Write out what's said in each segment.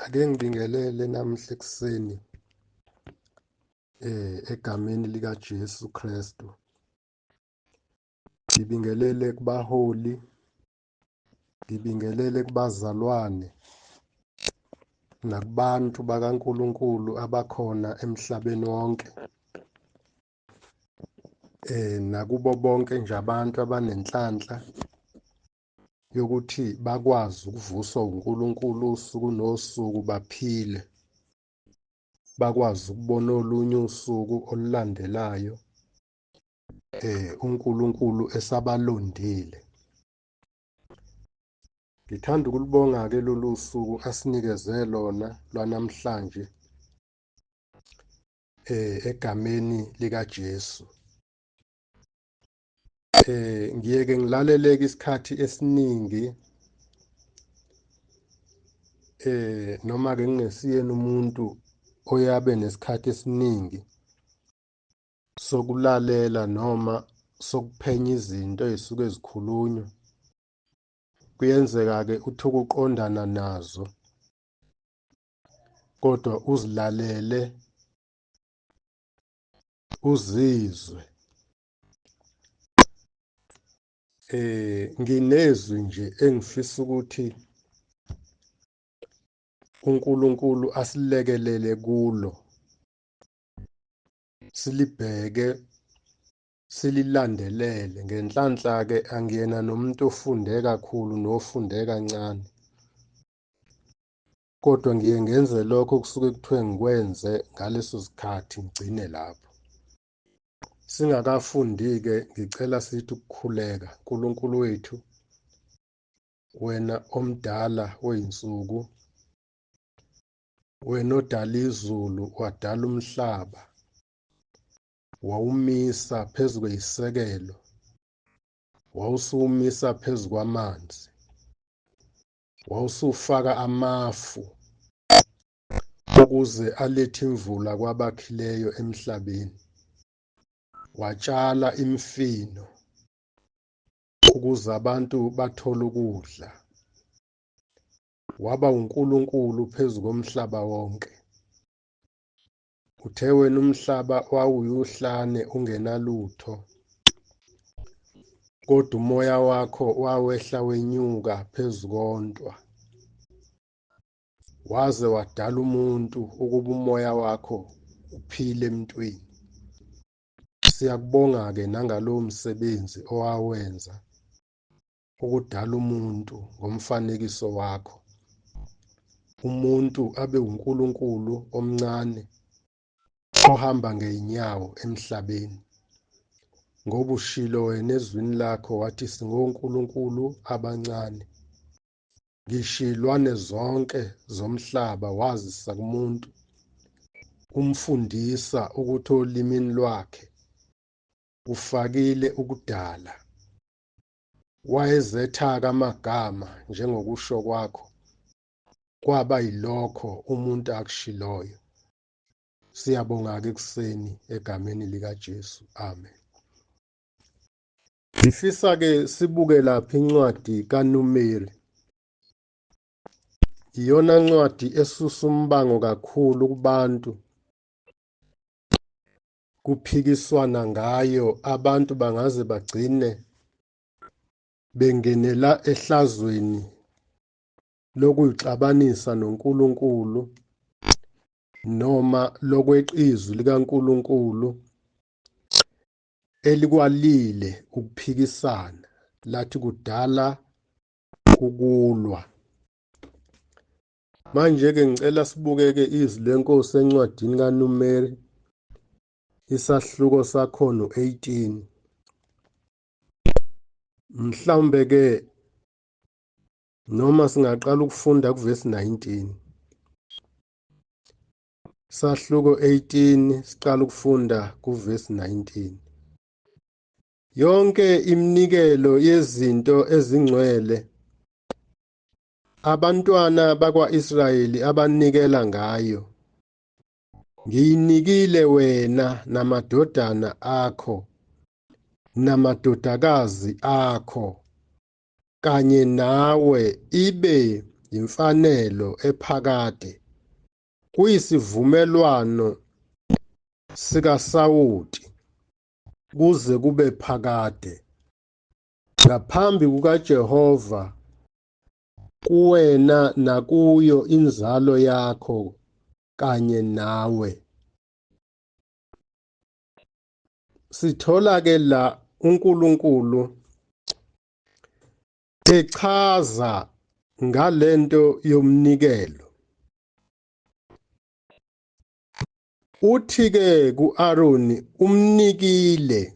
Ake ngibingelele namuhla ekuseni egameni lika Jesu Kristu. Ngibingelele kubaholi, ngibingelele kubazalwane nakubantu bakaNkuluNkulu abakhona emhlabeni wonke. Nakubo bonke nje abantu abanenhlanhla yokuthi bakwazi ukuvuswa uNkulunkulu usuku nosuku baphile, bakwazi ukubona olunye usuku olulandelayo uNkulunkulu esabalondile. Ngithanda ukulibonga-ke lolu suku asinikeze lona lwanamhlanje egameni likaJesu. Ngiyeke ngilaleleke isikhathi esiningi noma ke ngingesiyena umuntu oyabe nesikhathi esiningi sokulalela noma sokuphenya izinto ezisuke zikhulunywa. Kuyenzeka ke uthi ukuqondana nazo kodwa uzilalele uzizwe. Nginezwi nje engifisa ukuthi uNkulunkulu asilekelele kulo, silibheke sililandelele. Ngenhlanhla ke angiyena nomuntu ofunde kakhulu nofunde kancane, kodwa ngiye ngenze lokho kusuke kuthiwe ngikwenze ngaleso sikhathi, ngigcine lapho. Singakafundi-ke ngicela sithi ukukhuleka. Nkulunkulu wethu, wena omdala wey'nsuku, wena odala izulu wadala umhlaba, wawumisa phezu kwey'sekelo, wawusuwumisa phezu kwamanzi, wawusufaka amafu ukuze alethe imvula kwabakhileyo emhlabeni, watshala imifino ukuze abantu bathole ukudla, waba uNkulunkulu phezu komhlaba wonke. Uthe wena umhlaba wawuyuhlane ungenalutho, kodwa umoya wakho wawehla wenyuka phezu kontwa, waze wadala umuntu ukuba umoya wakho uphile emntwini. Siyakubonga-ke nangalowo msebenzi owawenza ukudala umuntu ngomfanekiso wakho, umuntu abe uNkulunkulu omncane ohamba ngey'nyawo emhlabeni, ngoba ushilo wena ezwini lakho wathi singonkulunkulu abancane. Ngisho iy'lwane zonke zomhlaba wazisa kumuntu, umfundisa ukuthi olimini lwakhe ufakile ukudala, wayezetha-ke amagama njengokusho kwakho, kwaba yilokho umuntu akushiloyo. Siyabonga-ke ekuseni egameni likaJesu, amen. Ngifisa-ke sibuke lapha incwadi kaNumeri. Iyona ncwadi esusa umbango kakhulu kubantu, kuphikiswana ngayo, abantu bangaze bagcine bengenela ehlazweni lokuyixabanisa noNkulunkulu noma lokweqizwi likaNkulunkulu elikwalile ukuphikisana, lathi kudala ukulwa. Manje-ke ngicela sibukeke izwi lenkosi encwadini kaNumeri, isahluko sakhona u-18. Mhlawumbe-ke noma singaqala ukufunda kuvesi 19. Sahluko 18 siqala ukufunda kuvesi 19. Yonke iminikelo yezinto ezingcwele abantwana bakwa-Israyeli abanikela ngayo, ngiyinikile wena namadodana akho namadodakazi akho kanye nawe ibe imfanelo ephakade, kuyisivumelwano sikaSawoti kuze kube phakade ngaphambi kukaJehova kuwena nakuyo inzalo yakho kanye nawe. Sithola ke la uNkulunkulu echaza ngalento yomnikelo. Uthi ke kuAroni umnikile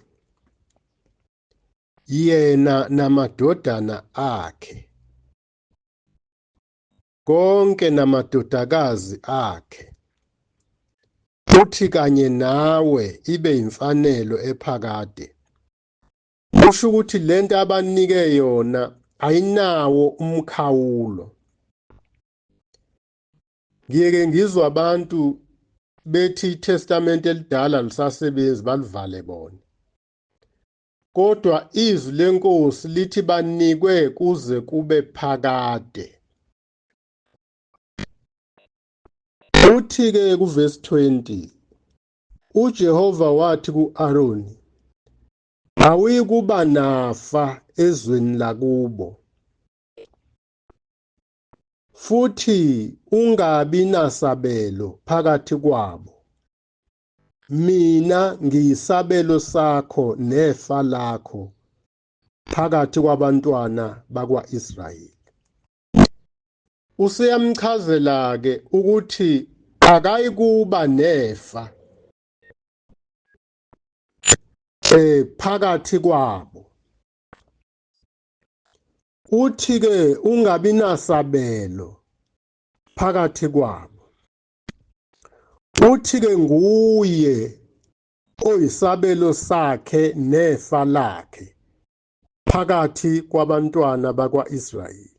yena namadodana akhe konke namadodakazi akhe, uthi kanye nawe ibe imfanelo ephakade. Kusho ukuthi lento abanike yona ayinawo umkhawulo. Ngiyeke ngizwa abantu bethi iTestamente elidala lisasebenzi, balivale bona. Kodwa izwi lenkosi lithi banikwe kuze kube phakade. Uthi-ke kuvesi 20, uJehova wathi ku-Aroni, awuyikuba nafa ezweni lakubo, futhi ungabi nasabelo phakathi kwabo. Mina ngiyisabelo sakho nefa lakho phakathi kwabantwana bakwa-Israyeli. Useyamchazela-ke ukuthi akayikuba nefa phakathi kwabo. Uthi-ke ungabi nasabelo phakathi kwabo. Uthi-ke nguye oyisabelo sakhe nefa lakhe phakathi kwabantwana bakwa-Israyeli.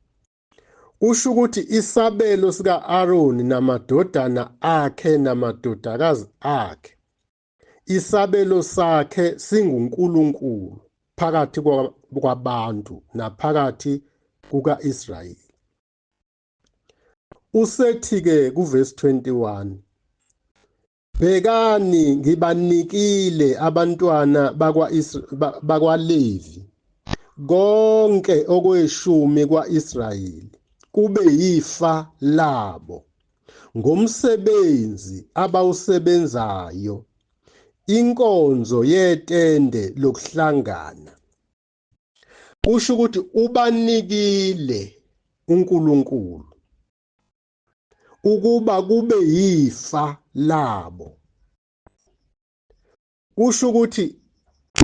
Kusho ukuthi isabelo sika-Aroni namadodana akhe namadodakazi akhe, isabelo sakhe singuNkulunkulu phakathi kwabantu naphakathi kuka-Israyeli. Usethi-ke kuvesi 21, bhekani ngibanikile abantwana bakwaLevi konke okweshumi kwa-Israyeli kube yifa labo ngomsebenzi abawusebenzayo, inkonzo yetende lokuhlangana. Kusho ukuthi ubanikile uNkulunkulu ukuba kube yifa labo. Kusho ukuthi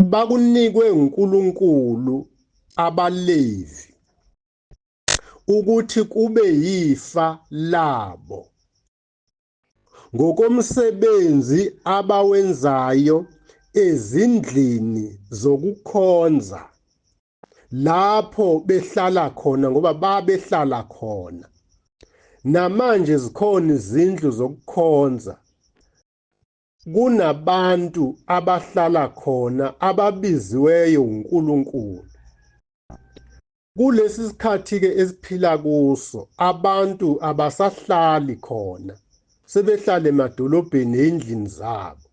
bakunikwe uNkulunkulu abaLevi ukuthi kube yifa labo ngokomsebenzi abawenzayo ezindlini zokukhonza lapho behlala khona, ngoba babehlala khona. Namanje zikhona izindlu zokukhonza, kunabantu abahlala khona ababiziweyo uNkulunkulu. Kulesi sikhathi-ke esiphila kuso, abantu abasahlali khona, sebehlala emadolobheni ey'ndlini zabo.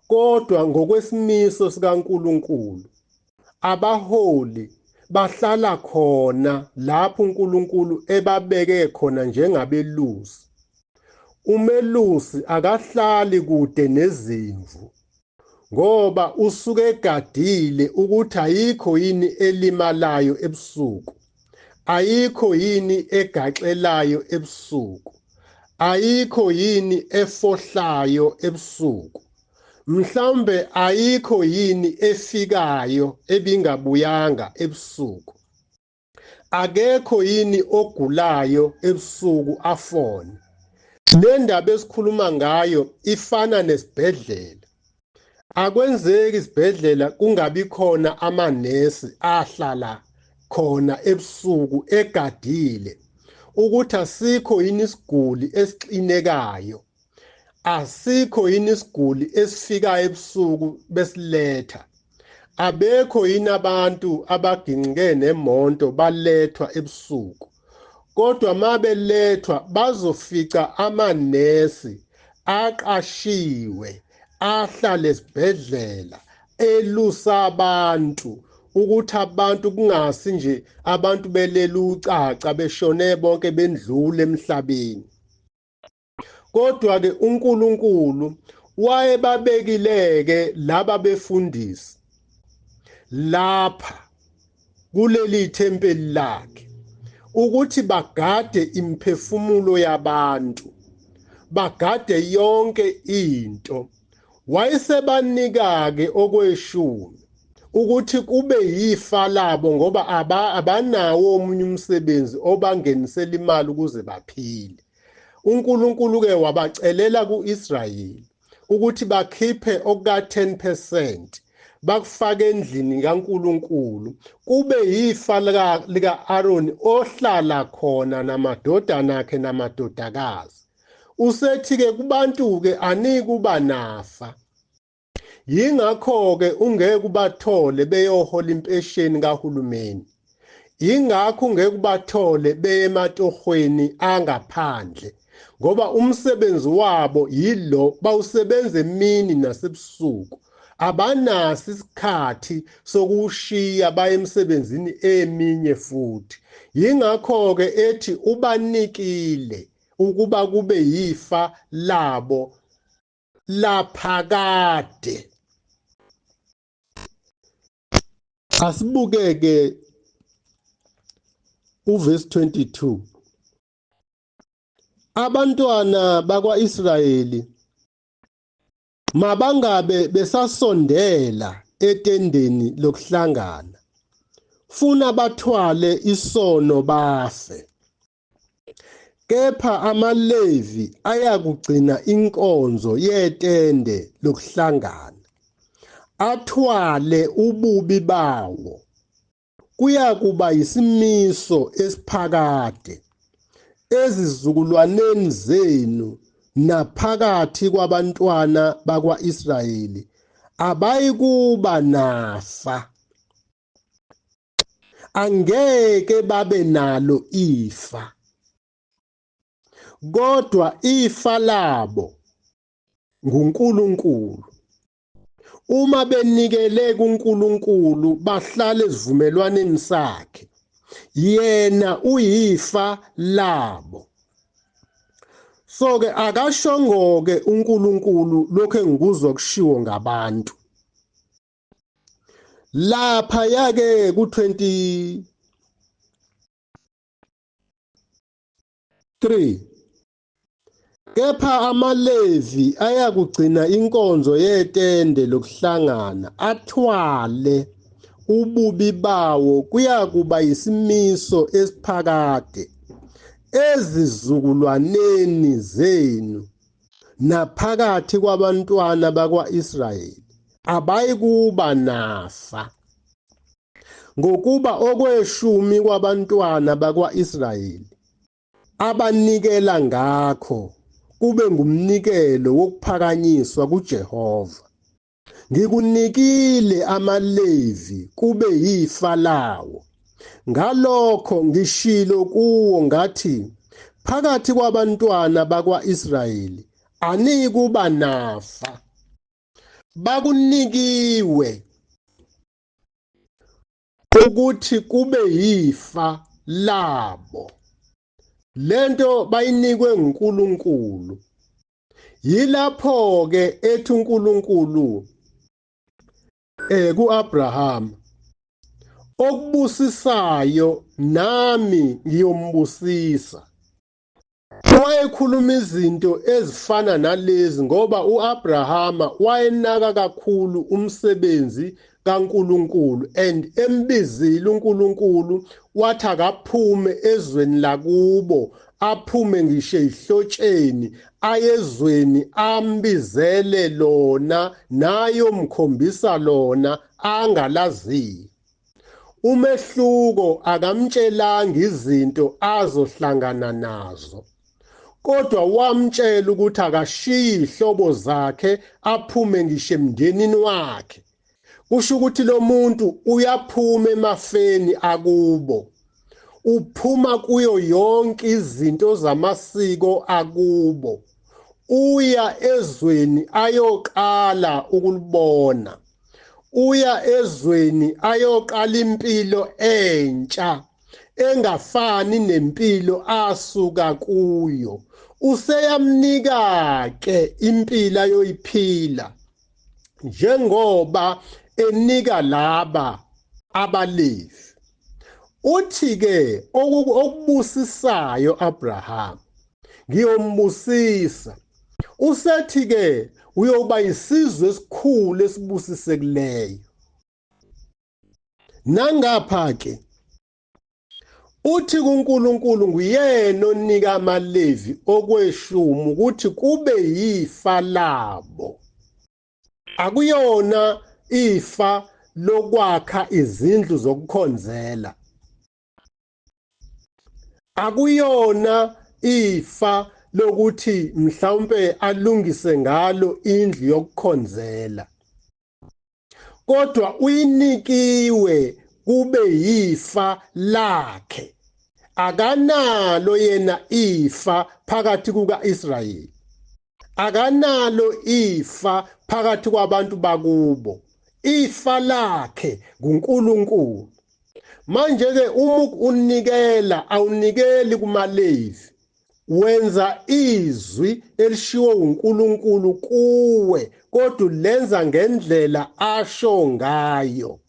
Kodwa ngokwesimiso sikaNkulunkulu, abaholi bahlala khona lapho uNkulunkulu ebabeke khona njengabelusi. Umelusi akahlali kude nezimvu, ngoba usuke egadile ukuthi ayikho yini elimalayo ebusuku, ayikho yini egaxelayo ebusuku, ayikho yini efohlayo ebusuku, mhlawumbe ayikho yini efikayo ebingabuyanga ebusuku, akekho yini ogulayo ebusuku afone. Le ndaba esikhuluma ngayo ifana nesibhedlela. Akwenzeki isibhedlela kungabi khona amanesi ahlala khona ebusuku egadile ukuthi asikho yini isiguli esixinekayo, asikho yini isiguli esifika ebusuku besiletha, abekho yini abantu abaginqike nemonto balethwa ebusuku. Kodwa mabelethwa bazofica amanesi aqashiwe ahlale esibhedlela elusa abantu ukuthi abantu kungasi nje abantu belela ucaca beshone bonke bendlule emhlabeni. Kodwa ke uNkulunkulu wayebabekileke laba befundisi lapha kuleli thempeli lakhe ukuthi bagade imiphefumulo yabantu, bagade yonke into. Wayesebanika-ke okweshumi ukuthi kube yifa labo, ngoba abanawo omunye umsebenzi obangenisela imali ukuze baphile. uNkulunkulu-ke wabacelela ku-Israyeli ukuthi bakhiphe okuka-10% bakufake endlini kaNkulunkulu, kube yifa lika-Aroni ohlala khona namadodana akhe namadodakazi. Usethi-ke kubantu-ke anikuba nafa. Yingakho-ke ungeke ubathole beyohola impesheni kahulumeni. Yingakho ungeke ubathole beye ematohweni angaphandle, ngoba umsebenzi wabo yilo, bawusebenza emini nasebusuku. Abanaso isikhathi sokushiya baye emsebenzini eminye futhi. Yingakho-ke ethi ubanikile ukuba kube yifa labo laphakade. Asibukeke uverse 22. Abantwana bakwaIsrayeli mabangabe besasondela etendeni lokuhlangana, funa bathwale isono bafe. Kepha amaLevi ayakugcina inkonzo yetende lokuhlangana, athwale ububi bawo. Kuyakuba yisimiso esiphakade ezizukulwaneni zenu naphakathi kwabantwana bakwa-Israyeli, abayikuba nafa. Angeke babe nalo ifa, kodwa ifa labo nguNkulunkulu. Uma benikele kuNkulunkulu bahlale esivumelwaneni sakhe, yena uyifa labo. So ke akashongo ke uNkulunkulu lokho engikuzwa kushiwo ngabantu. Lapha yake ku-23 kepha amaLevi ayakugcina inkonzo yetende lokuhlangana, athwale ububi bawo, kuyakuba yisimiso esiphakade ezizukulwaneni zenu naphakathi kwabantwana bakwa-Israyeli, abayikuba nafa. Ngokuba okweshumi kwabantwana bakwa-Israyeli abanikela ngakho kube ngumnikelo wokuphakanyiswa kuJehova. Ngikunikile amaLevi kube yifa lawo. Ngalokho ngishilo kuwo ngathi, phakathi kwabantwana bakwa-Israyeli aniyikuba nafa. Bakunikiwe ukuthi kube yifa labo. Lento bayinikwe nguNkulunkulu. Yilapho ke ethi uNkulunkulu kuAbraham, okubusisayo nami ngiyombusisa. Wayekhuluma izinto ezifana nalezi ngoba uAbrahama wayenaka kakhulu umsebenzi kaNkulunkulu and embizile uNkulunkulu wathi akaphume ezweni lakubo, aphume ngisho ezihlotsheni ayezweni ambizele lona nayomkhombisa lona angalaziyo. Umehluko akamtshelanga izinto azohlangana nazo, kodwa wamtshela ukuthi akashiye izihlobo zakhe aphume ngisho emndenini wakhe. Kusho ukuthi lo muntu uyaphuma emafeni akubo, Uphuma kuyo yonke izinto zamasiko akubo, uya ezweni ayoqala ukulibona, uya ezweni ayoqala impilo entsha engafani nempilo asuka kuyo. Useyamnika ke impilo ayoyiphila njengoba enika laba abaLevi. Uthi ke okubusisayo Abraham, ngiyombusisa. Usethi ke uyoba isizwe esikhulu esibusisekileyo. Nangapha ke uthi kuNkulunkulu nguyena onika amaLevi okweshumi ukuthi kube yifa labo. Akuyona ifa lokwakha izindlu zokukhonzela, akuyona ifa lokuthi mhlawumbe alungise ngalo indlu yokukhonzela, kodwa uyinikiwe kube yifa lakhe. Akanalo yena ifa phakathi kukaIsrayeli, akanalo ifa phakathi kwabantu bakubo. Ifa lakhe nguNkulunkulu. Manje ke uma unikela, awunikeli kumaLevi, wenza izwi elishiwo uNkulunkulu kuwe, kodwa lenza ngendlela asho ngayo.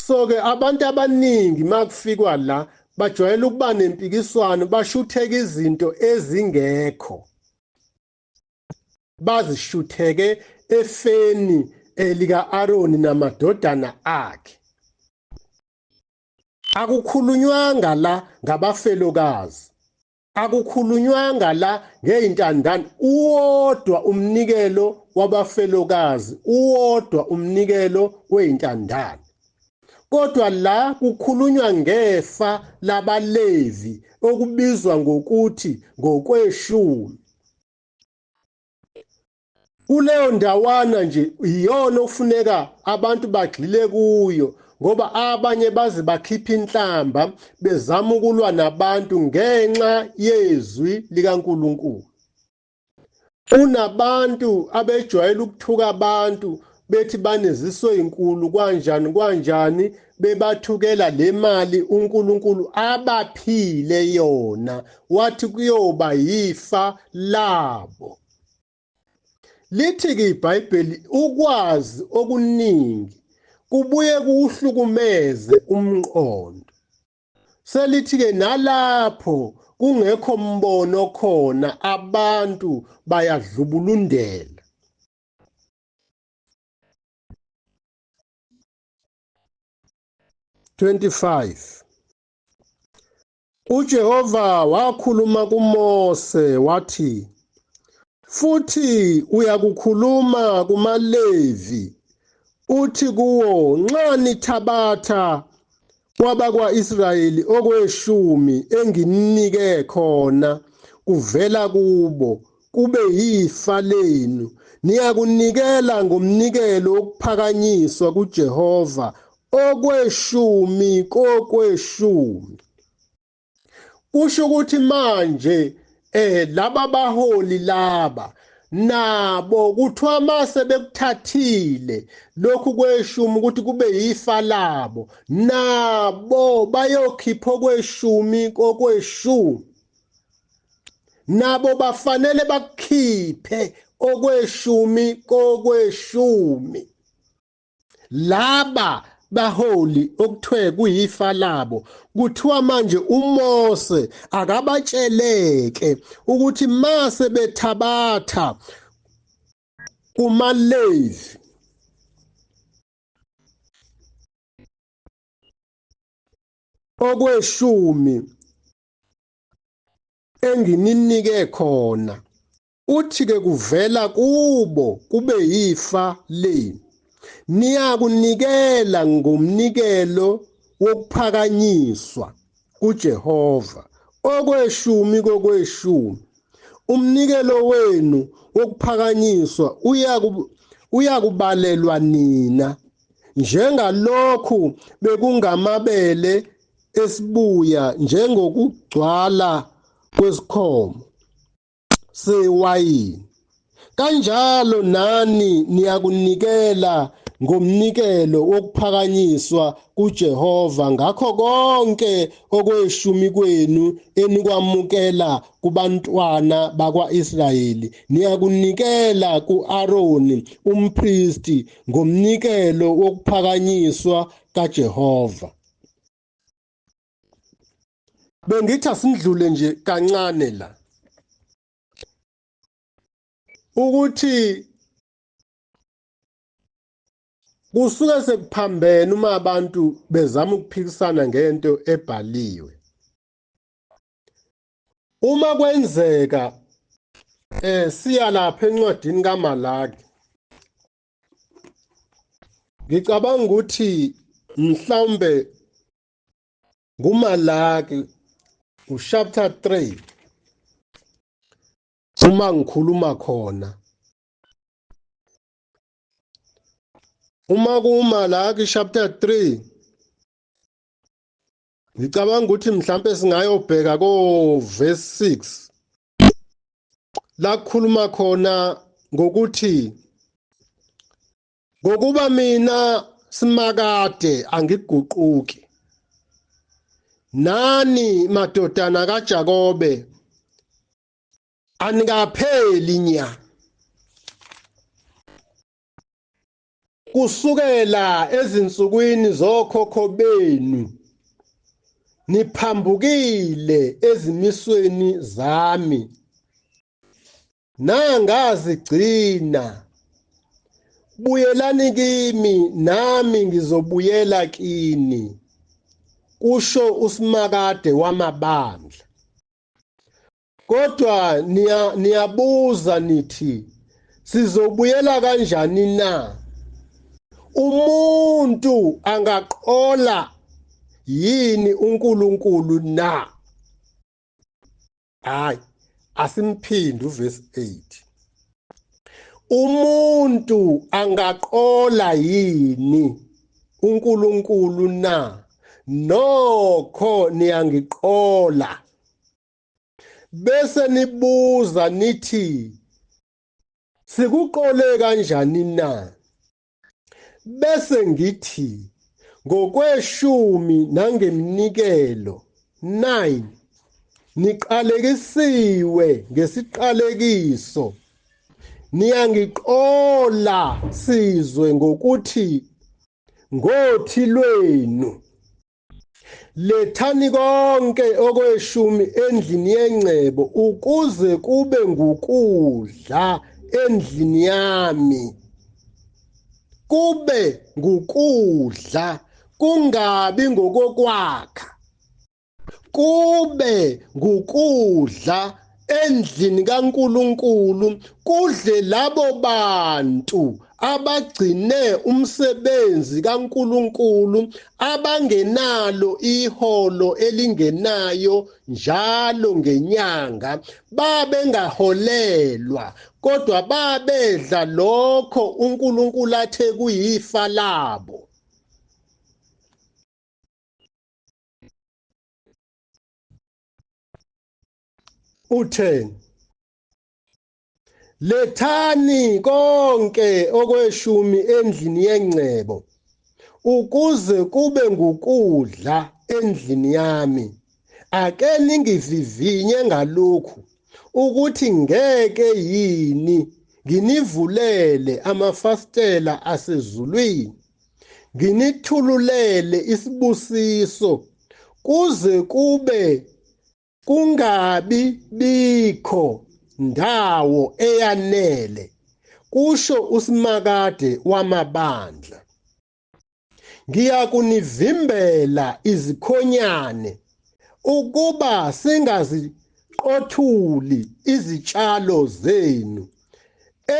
So ke abantu abaningi makufikwa la bajwayele ukuba nempikiswano, bashutheke izinto ezingekho, bazishutheke efeni elika-Aroni namadodana akhe. Akukhulunywanga la ngabafelokazi, akukhulunywanga la ngey'ntandane. Uwodwa umnikelo wabafelokazi, uwodwa umnikelo wey'ntandane, kodwa la kukhulunywa ngefa labaLevi okubizwa ngokuthi ngokweshumi. Kuleyo ndawana nje iyona okufuneka abantu bagxile kuyo, ngoba abanye baze bakhipha inhlamba bezama ukulwa nabantu ngenxa yezwi likaNkulunkulu. Kunabantu abejwayele ukuthuka abantu bethi baneziso ezinkulu kanjani kanjani, bebathukela le mali uNkulunkulu abaphile yona, wathi kuyoba yifa labo. Lithi ke iBhayibheli ukwazi okuningi kubuye kuhlukumeze umqondo. Selithi ke nalapho kungekho mbono khona abantu bayadlubulundela. 25 uJehova wakhuluma kuMose wathi, futhi uyakukhuluma kumaLevi uthi kuwo, nxa nithabatha kwabakwa-Israyeli okweshumi engininike khona kuvela kubo kube yifa lenu, niyakunikela ngomnikelo wokuphakanyiswa kuJehova okweshumi kokweshumi. Kusho ukuthi manje laba baholi laba nabo kuthiwa mase bekuthathile lokhu kweshumi ukuthi kube yifa labo, nabo bayokhipha okweshumi kokweshumi, nabo bafanele bakukhiphe okweshumi kokweshumi. Laba baholi okuthiwe kuyifa labo, kuthiwa manje uMose akabatsheleke ukuthi mase bethabatha kumaLevi okweshumi engininike khona, uthi ke kuvela kubo kube yifa lenu, niyakunikela ngomnikelo wokuphakanyiswa kuJehova okweshumi kokweshumi. Umnikelo wenu wokuphakanyiswa uyakubalelwa nina, Njengalokhu bekungamabele esibuya, njengokugcwala kwesikhomo sewayini, kanjalo nani niyakunikela ngomnikelo wokuphakanyiswa kuJehova ngakho konke okweshumi kwenu enikwamukela kubantwana bakwa-Israyeli. Niyakunikela ku-Aroni umpristi ngomnikelo wokuphakanyiswa kaJehova. Bengithi asindlule nje kancane la ukuthi kusuke sekuphambene uma abantu bezama ukuphikisana ngento ebhaliwe. Uma kwenzeka siya lapha encwadini kaMalaki, ngicabanga ukuthi mhlawumbe nguMalaki uchapter 3 uma ngikhuluma khona. Uma kuMalaki chapter 3 ngicabanga ukuthi mhlambe singayobheka ko verse 6 la kukhuluma khona ngokuthi ngokuba mina simakade angiguquki, nani madodana kaJakobe anikapheli nya. Kusukela ezinsukwini zokhokho benu niphambukile ezimisweni zami, nangazigcina. Buyelani kimi, nami ngizobuyela kini, kusho uSimakade wamabandla. Kodwa niyabuza nithi, sizobuyela kanjani na? Umuntu angaqola yini uNkulunkulu na? Hayi, asimphinde uverse 8. Umuntu angaqola yini uNkulunkulu na? Nokho niyangiqola. Bese nibuza nithi, sikuqole kanjani na? Bese ngithi, ngokweshumi nangeminikelo 9 niqalekisiwe ngesiqalekiso, niyangiqola sizwe ngokuthi ngothi lwenu. Lethani konke okweshumi endlini yengcebo ukuze kube ngukudla endlini yami, kube ngukudla, kungabi ngokokwakha, kube ngukudla endlini kaNkuluNkulu, kudle labo bantu abagcine umsebenzi kaNkuluNkulu, abangenalo iholo elingenayo njalo ngenyanga, babengaholelwa kodwa babedla lokho uNkulunkulu athe kuyifa labo. Utheni? Lethani konke okweshumi endlini yengcebo ukuze kube ngukudla endlini yami. Ake ningivivinye ngalokhu, ukuthi ngeke yini nginivulele amafasitela asezulwini, nginithululele isibusiso kuze kube kungabi bikho ndawo eyanele, kusho uSimakade wamabandla. Ngiyakunivimbela izikhonyane ukuba singaziqothuli izitshalo zenu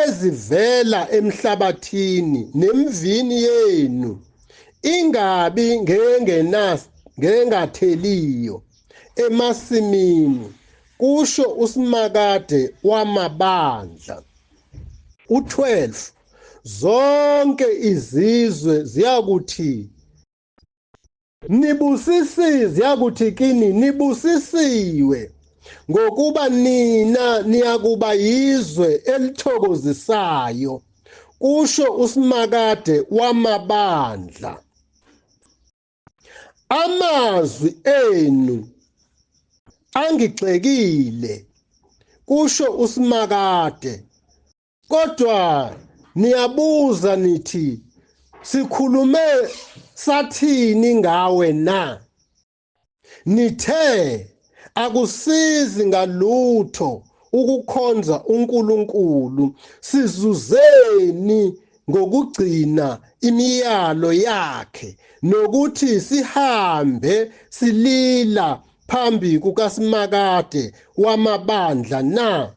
ezivela emhlabathini, nemvini yenu ingabi ngengatheliyo emasimini, kusho uSimakade wamabandla. U12 Zonke izizwe ziyakuthi nibusisiwe, ziyakuthi kini nibusisiwe, ngokuba nina niyakuba yizwe elithokozisayo, kusho uSimakade wamabandla. Amazwi enu angigxekile, kusho uSimakade, kodwa niyabuza nithi, sikhulume sathini ngawe na? Nithe akusizi ngalutho ukukhonza uNkulunkulu, sizuzeni ngokugcina imiyalo yakhe nokuthi sihambe silila phambi kukaSimakade wamabandla na?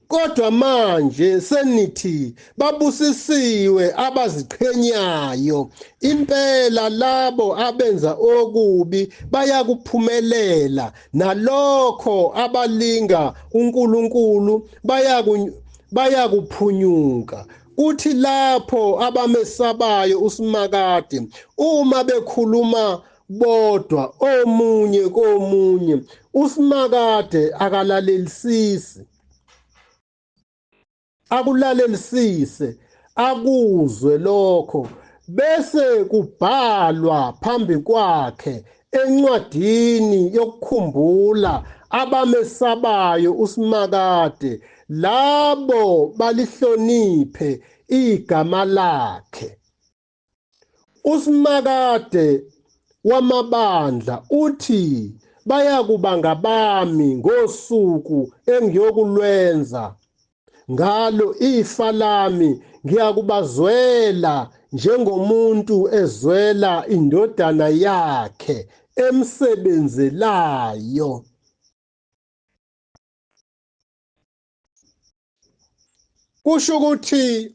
Kodwa manje senithi babusisiwe abaziqhenyayo, impela labo abenza okubi bayakuphumelela, nalokho abalinga uNkulunkulu bayakuphunyuka. Kuthi lapho abamesabayo uSimakade uma bekhuluma bodwa omunye komunye, uSimakade akalalelisisi, akulalelisise, akuzwe lokho, bese kubhalwa phambi kwakhe encwadini yokukhumbula abamesabayo uSimakade, labo balihloniphe igama lakhe. USimakade wamabandla uthi bayakuba ngabami ngosuku engiyokulwenza ngalo ifa lami, ngiyakubazwela njengomuntu ezwela indodana yakhe emsebenzelayo. Kusho ukuthi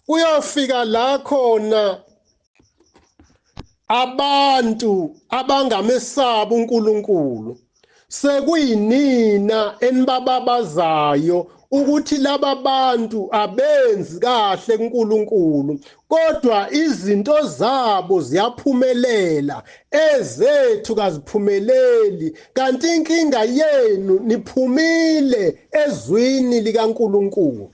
kuyofika la khona abantu abangamesabi uNkulunkulu sekuyinina enibababazayo ukuthi laba bantu abenzi kahle kuNkulunkulu, kodwa izinto zabo ziyaphumelela, ezethu kaziphumeleli. Kanti inkinga yenu niphumile ezwini likaNkulunkulu.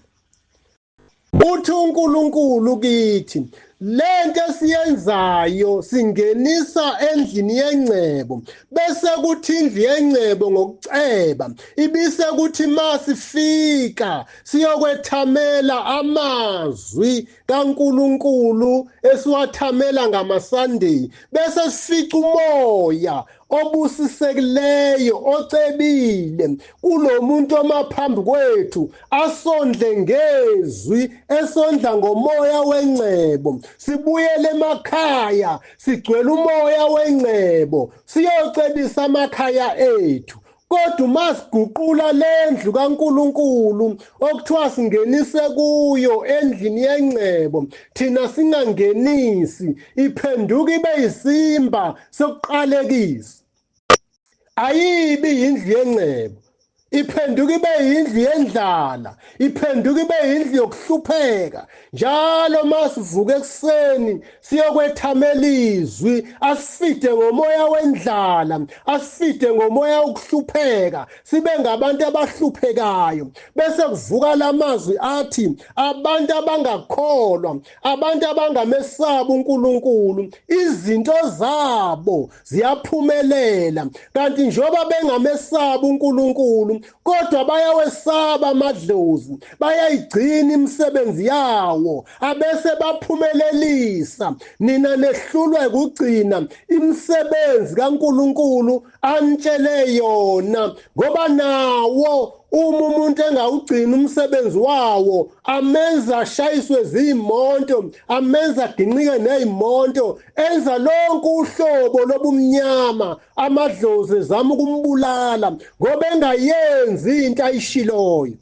Uthi uNkulunkulu kithi, lento esiyenzayo singenisa endlini yengcebo, bese kuthi indlu yengcebo ngokuceba ibise kuthi masifika siyokwethamela amazwi kaNkulunkulu esiwathamela ngamaSunday, bese sifica umoya obusisekileyo ocebile kulomuntu omaphambi kwethu, asondle ngezwi, esondla ngomoya wengcebo. Sibuyele emakhaya sigcwele umoya wengcebo, siyocebisa amakhaya ethu. Kodwa uma siguqula lendlu kaNkulunkulu okuthiwa singenise kuyo endlini yengcebo, thina singangenisi, iphenduka ibe yisimba sokuqalekisa. Ayibi yindlu yengcebo, iphenduka ibe yindlu yendlala, iphenduka ibe yindlu yokuhlupheka. Njalo masivuka ekuseni siyokwethamela izwi, asifide ngomoya wendlala, asifide ngomoya wokuhlupheka, sibe ngabantu abahluphekayo. Bese kuvuka lamazwi athi abantu abangakholwa, abantu abangamesabi uNkulunkulu, izinto zabo ziyaphumelela. Kanti njengoba bengamesabi uNkulunkulu, kodwa bayawesaba amadlozi, bayayigcina imisebenzi yawo, abese baphumelelisa. Nina nehlulwa ukugcina imisebenzi kaNkulunkulu anitshele yona, ngoba nawo uma umuntu engawugcini umsebenzi wawo, amenza ashayiswe ziy'monto, amenza aginqike ney'monto, enza lonke uhlobo lobumnyama, amadlozi ezama ukumbulala ngoba engayenzi into ayishiloyo.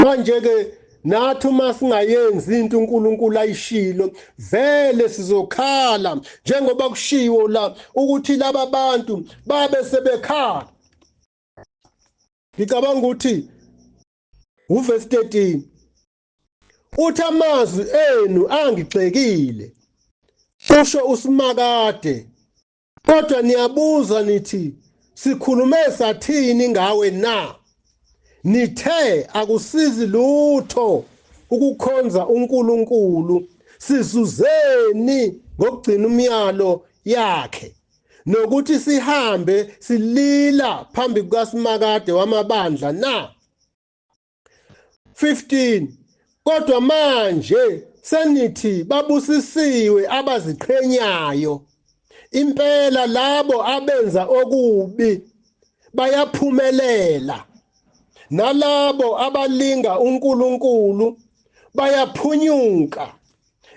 Manje-ke nathi uma singayenzi into uNkulunkulu ayishilo, vele sizokhala, njengoba kushiwo la ukuthi laba bantu babe sebekhala. Ngicabanga ukuthi uvesi 13. Uthi amazwi enu angigxekile, kusho uSimakade, kodwa niyabuza nithi, sikhulume sathini ngawe na? Nithe akusizi lutho ukukhonza uNkulunkulu, sizuzeni ngokugcina umyalo yakhe, nokuthi sihambe silila phambi kukaSimakade wamabandla na? 15 Kodwa manje senithi babusisiwe abaziqhenyayo, impela labo abenza okubi bayaphumelela, nalabo abalinga uNkulunkulu bayaphunyuka.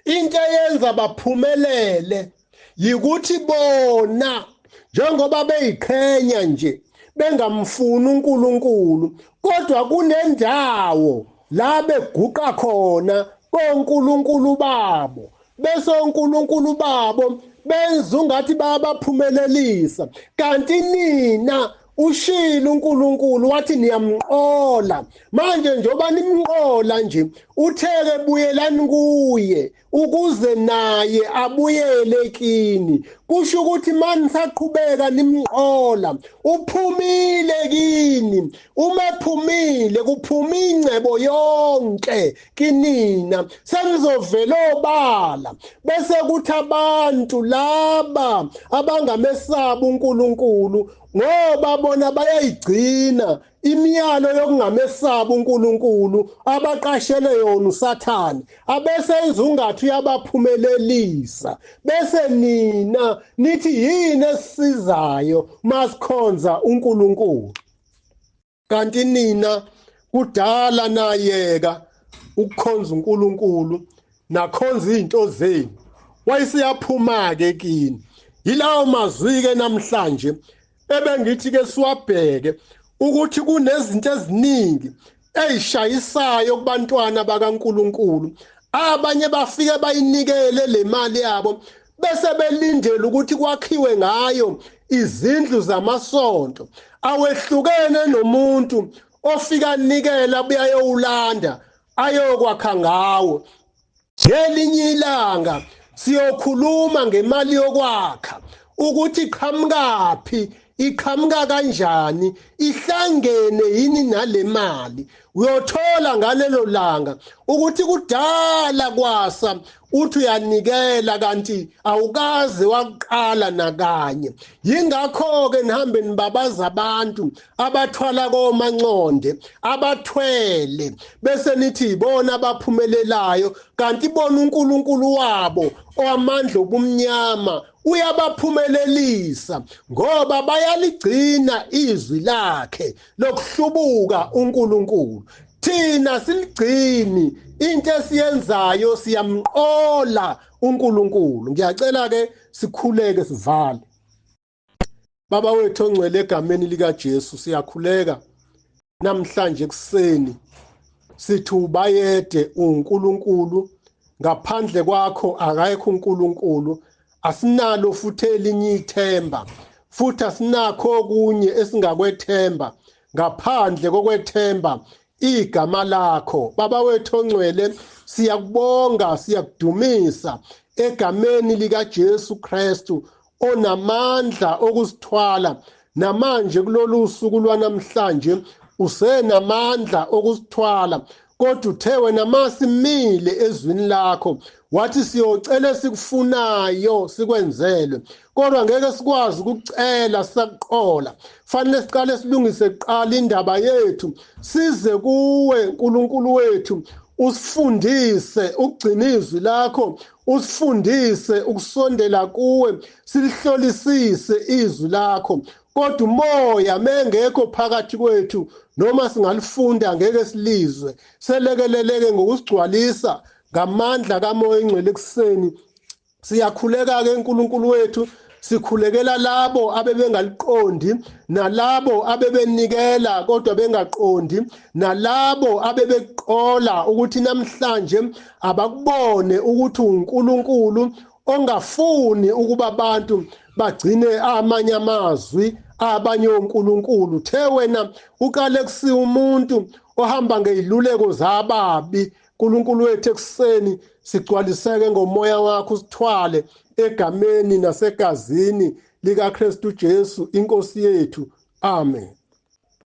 Into eyenza baphumelele yikuthi bona njengoba beyiqhenya nje bengamfuni uNkulunkulu, kodwa kunendawo la beguqa khona koNkulunkulu babo, bese oNkulunkulu babo benza ungathi bayabaphumelelisa, kanti nina ushilo uNkulunkulu wathi niyamqola. Manje njengoba nimqola nje, utheke buyelani kuye ukuze naye abuyele kini. Kusho ukuthi mani saqhubeka nimqola, uphumile kini. Uma ephumile kuphuma ingcebo yonke kinina, senizovela obala. Bese kuthi abantu laba abangamesabi uNkulunkulu, ngoba bona bayayigcina imiyalo yokungamesabi uNkulunkulu abaqashele yona uSathane, abesenza ungathi uyabaphumelelisa, bese nina nithi yini esisizayo masikhonza uNkulunkulu? Kanti nina kudala nayeka ukukhonza uNkulunkulu, nakhonza izinto zenu, wayesiyaphuma ke kini. Yilawo mazwi ke namhlanje ebengithi ke siwabheke, ukuthi kunezinto eziningi eyishayisayo kubantwana bakaNkulunkulu. Abanye bafike bayinikele le mali yabo bese belindele ukuthi kwakhiwe ngayo izindlu zamasonto. Awehlukene nomuntu ofika nikela buyayowulanda ayokwakha ngawo. Ngelinye ilanga siyokhuluma ngemali yokwakha, ukuthi iqhamukaphi, iqhamuka kanjani, ihlangene yini nale mali. Uyothola ngalelo langa ukuthi kudala kwasa uthi uyanikela kanti awukaze waqala nakanye. Yingakho ke nihambe nibabaza abantu abathwala komanconde, abathwele, bese nithi ibona abaphumelelayo, kanti bona uNkulunkulu wabo owamandla obumnyama uyabaphumelelisa, ngoba bayaligcina izwi lakhe lokuhlubuka uNkulunkulu. Thina siligcini, into esiyenzayo siyamqola uNkulunkulu. Ngiyacela ke sikhuleke sivale. Baba wethu ongcwele, egameni lika Jesu siyakhuleka namhlanje kuseni, sithi ubayede uNkulunkulu, ngaphandle kwakho akekho uNkulunkulu. Asinalo futhi elinye ithemba, futhi asinakho okunye esingakwethemba ngaphandle kokwethemba igama lakho. Baba wethu ongcwele, siyakubonga, siyakudumisa egameni lika Jesu Kristu onamandla okusithwala. Namanje kulolu suku lwanamhlanje usenamandla okusithwala, kodwa uthe wena masimile ezwini lakho, wathi siyocela esikufunayo sikwenzelwe, kodwa ngeke sikwazi ukucela sisakuqola. Fanele siqale silungise kuqala indaba yethu, size kuwe uNkulunkulu wethu, usifundise ukugcina izwi lakho, usifundise ukusondela kuwe, silihlolisise izwi lakho. Kodwa umoya mengekho phakathi kwethu, noma singalifunda ngeke silizwe. Selekeleleke ngokusigcwalisa ngamandla kaMoya oNgcwele ekuseni. Siyakhuleka ke uNkulunkulu wethu, sikhulekela labo abebengaliqondi, nalabo abebenikela kodwa bengaqondi, nalabo abebeqola ukuthi namhlanje abakubone ukuthi uNkulunkulu ongafuni ukuba abantu bagcine amanye amazwi abanye oNkulunkulu. The wena uqale kusiya umuntu ohamba ngeziluleko zababi, Nkulunkulu wethu, ekuseni sigcwaliseke ngomoya wakho, usithwale egameni nasegazini likaKristu Jesu inkosi yethu. Amen.